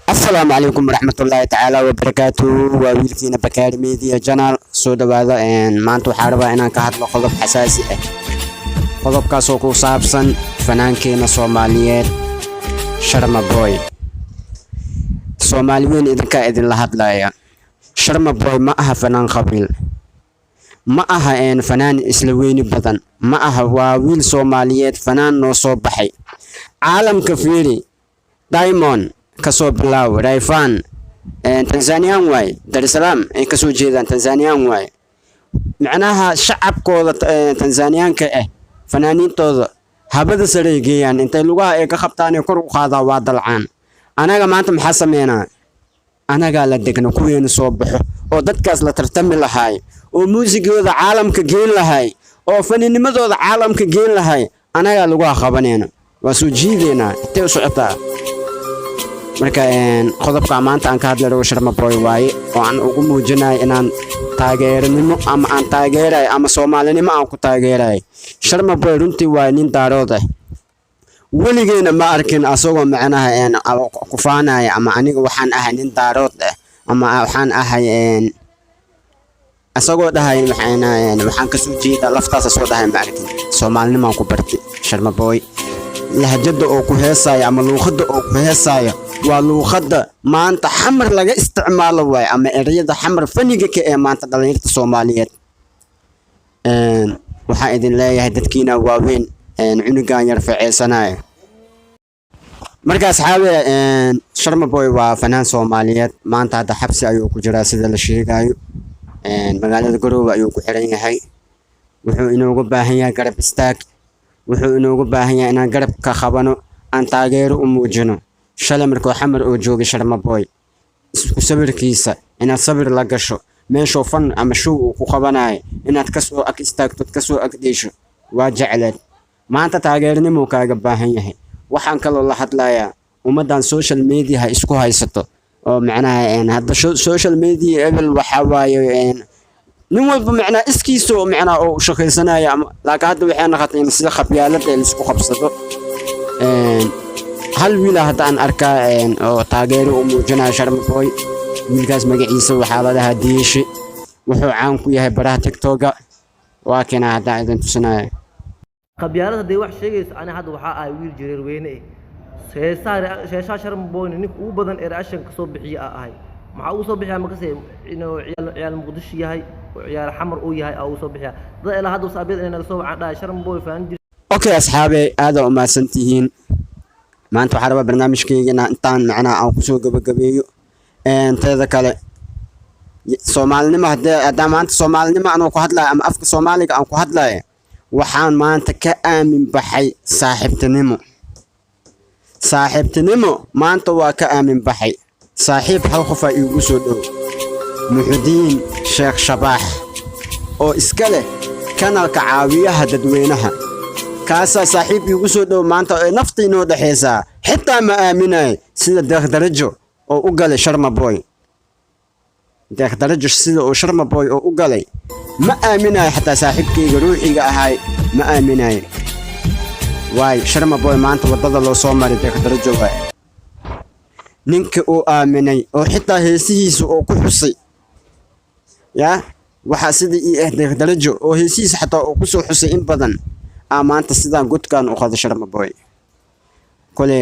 Asalaamu calaykum waraxmatullaahi tacaala wabarakaatu. Waa wiilkiina Bakaari Media Channel. Soo dhawaada. Maanta waxaa rabaa inaan ka hadlo qodob xasaasi ah, qodobkaasoo ku saabsan fanaankeena Soomaaliyeed Sharma Boy. Soomaali weyn, idinkaa idinla hadlaya. Sharma Boy ma aha fanaan qabiil, ma aha fanaan isla weyni badan ma aha. Waa wiil Soomaaliyeed, fanaan noo soo baxay. Caalamka fiiri, Diamond kasoo bilaaw, Rayvanny Tanzanian waay, Dar es Salaam ay kasoo jeedaan, Tanzanian waay. Macnaha shacabkooda Tanzaniyaanka ah fanaaniintooda habada saray geeyaan, intay lugaha ay ka qabtaan ay kor u qaadaa, waa dalcaan. Anaga maanta maxaa sameynaa? Anagaa la degno kuweena soo baxo oo dadkaas la tartami lahaay oo muusigooda caalamka geen lahay oo faninimadooda caalamka geen lahay, anagaa lugaha qabanayna, waa soo jiideynaa. Intay u socotaa? Marka qodobka maanta aan ka hadlay rabo Sharma Boy waaye, oo aan ugu muujinayo inaan taageeranimo ama aan taageerayo ama Soomaalinimo aan ku taageerayo. Sharma Boy runtii waa nin Daarood ah. Weligeena ma arkin asagoo macnaha ku faanaya ama aniga waxaan ahay nin Daarood ah ama waxaan ahay asagoo dhahay waxaan kasoo jeedaa laftaas, asoo dhahay ma arkin. Soomaalinimaan ku bartay Sharma Boy. Lahjada oo ku heesaayo ama luuqadda oo ku heesaayo waa luuqadda maanta Xamar laga isticmaalo waaye, ama ereyada Xamar faniga ka ee maanta dhalinyarta Soomaaliyeed. Waxaan idin leeyahay, dadkiina waaweyn cunugan yar faceysanaya. Marka asxaabe, Sharma Boy waa fanaan Soomaaliyeed. Maanta hadda xabsi ayuu ku jiraa, sida la sheegayo. Magaalada Garoowe ayuu ku xiran yahay. Wuxuu inoogu baahan yahay garab istaag, wuxuu inoogu baahan yahay inaan garab ka qabano, aan taageero u muujino. Shalay markuu Xamar oo joogay Sharma Boy, isku sawirkiisa inaad sawir la gasho, meeshuu fan ama show uu ku qabanayo inaad kasoo ag istaagto, kasoo ag dheesho waa jecleed. Maanta taageernimuu kaaga baahan yahay. Waxaan kaloo la hadlayaa ummaddan social mediaha isku haysato oo macnaha hadda social media ebel waxaa waaye nin walba macnaha iskiisa oo macnaha oo shaqaysanaya ama, laakiin hadda waxay noqotay in sida khabyaalada ee laisku qabsado. Hal wiila hadda aan arkaa oo taageero u muujinaya Sharma Boy. Wiilkaas magaciisa waxaa la dhahaa Diishi. Wuxuu caan ku yahay baraha TikToka. Waa kina haddaan idin tusinaya. Qabyaalad hadday wax sheegayso, ani hadda waxaa ahay wiil Jareer Weyne eh. Heesaha heesaha Sharma Boyna ninka ugu badan ee reaction ka soo bixiya aa ahay. Maxaa ugu soo bixiya? Makase inuu ciyaal Muqdisho yahay oo ciyaal Xamar uu yahay aa ugu soo bixiya. Dad ilaa hadda saabyada inay naga soo wacaan dhahay Sharma Boy faan jir. Okay asxaabe, aada u mahadsantihiin. Maanta waxaa rabaa barnaamijkayga inaan intaan macnaha aan kusoo gabagabeeyo. Teeda kale, Soomaalinimo haddee haddaan maanta Soomaalinimo anoo ku hadlayo ama afka Soomaaliga aan ku hadlayo, waxaan maanta ka aamin baxay saaxiibtinimo. Saaxiibtinimo maanta waa ka aamin baxay. Saaxiib hal qofaa iigu soo dhow, Muxudiin Sheekh Shabaax oo iska leh kanalka Caawiyaha Dadweynaha. Kaasaa saaxiib iigu soo dhow maanta ee nafta inoo dhexaysaa. Xitaa ma aaminayo sida Deeq Darajo oo u galay Sharma Boy. Deeq Darajo sida uu Sharma Boy oo u galay ma aaminayo. Xataa saaxiibkayga ruuxiga ahay ma aaminayo. Waay, Sharma Boy maanta waddada loo soo maray Deeq Darajo waay. Ninka uu aaminay oo xitaa heesihiisa oo ku xusay yaa waxaa sida ii ah Deeq Darajo oo heesihiisa xataa uu kusoo xusay in badan aa maanta sidaan godkaan u qado Sharma Boy. Kole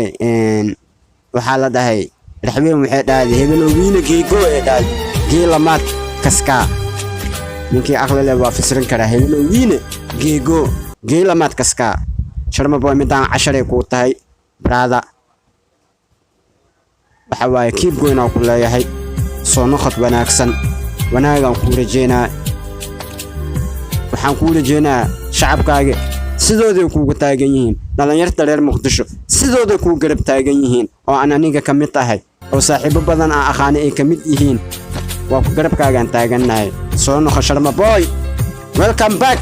waxaa la dhahay Raxweyn waxay dhahday hebeloowiina geego ee dhahday geelamaad kaskaa. Ninkii aqli leh waa fasirin karaa. Hebeloowiine geego geelamaad kaskaa. Sharma Boy, midaan casharay kuu tahay, brother. Waxa waaye, keep going aan ku leeyahay. Soo noqod wanaagsan, wanaagaan kuu rajeynaa. Waxaan kuu rajeynaa shacabkaaga sidooday kuugu taagan yihiin, dhallinyarta reer Muqdisho sidooday kuu garab taagan yihiin, oo aan aniga ka mid ahay, oo saaxiibo badan aan aqaana ay ka mid yihiin. Waa ku garabkaagaan taagannahay. Soo noqo, Sharma Boy. Welcome back,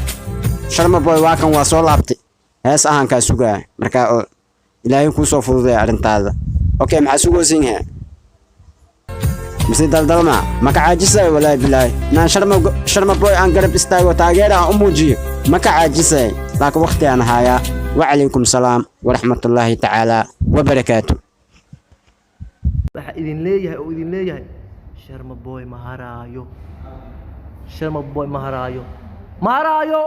Sharma Boy. Waa kan, waa soo laabtay. Hees ahaan kaa sugaa markaa oo Ilaahay kuu soo fududeeya arrintaada. Okay, maxaa sugoosin he mise daldalma maka caajisay? Walaahi bilaahi, inaan Sharma Boy aan garab istaago, taageera aan u muujiyo, maka caajisay, laakiin waqti aan hayaa. Wacalaykum salaam waraxmatullaahi tacaala wabarakaatu. Waxaa idin leeyahay oo idin leeyahay, Sharma Boy ma haraayo, Sharma Boy ma haraayo, ma haraayo.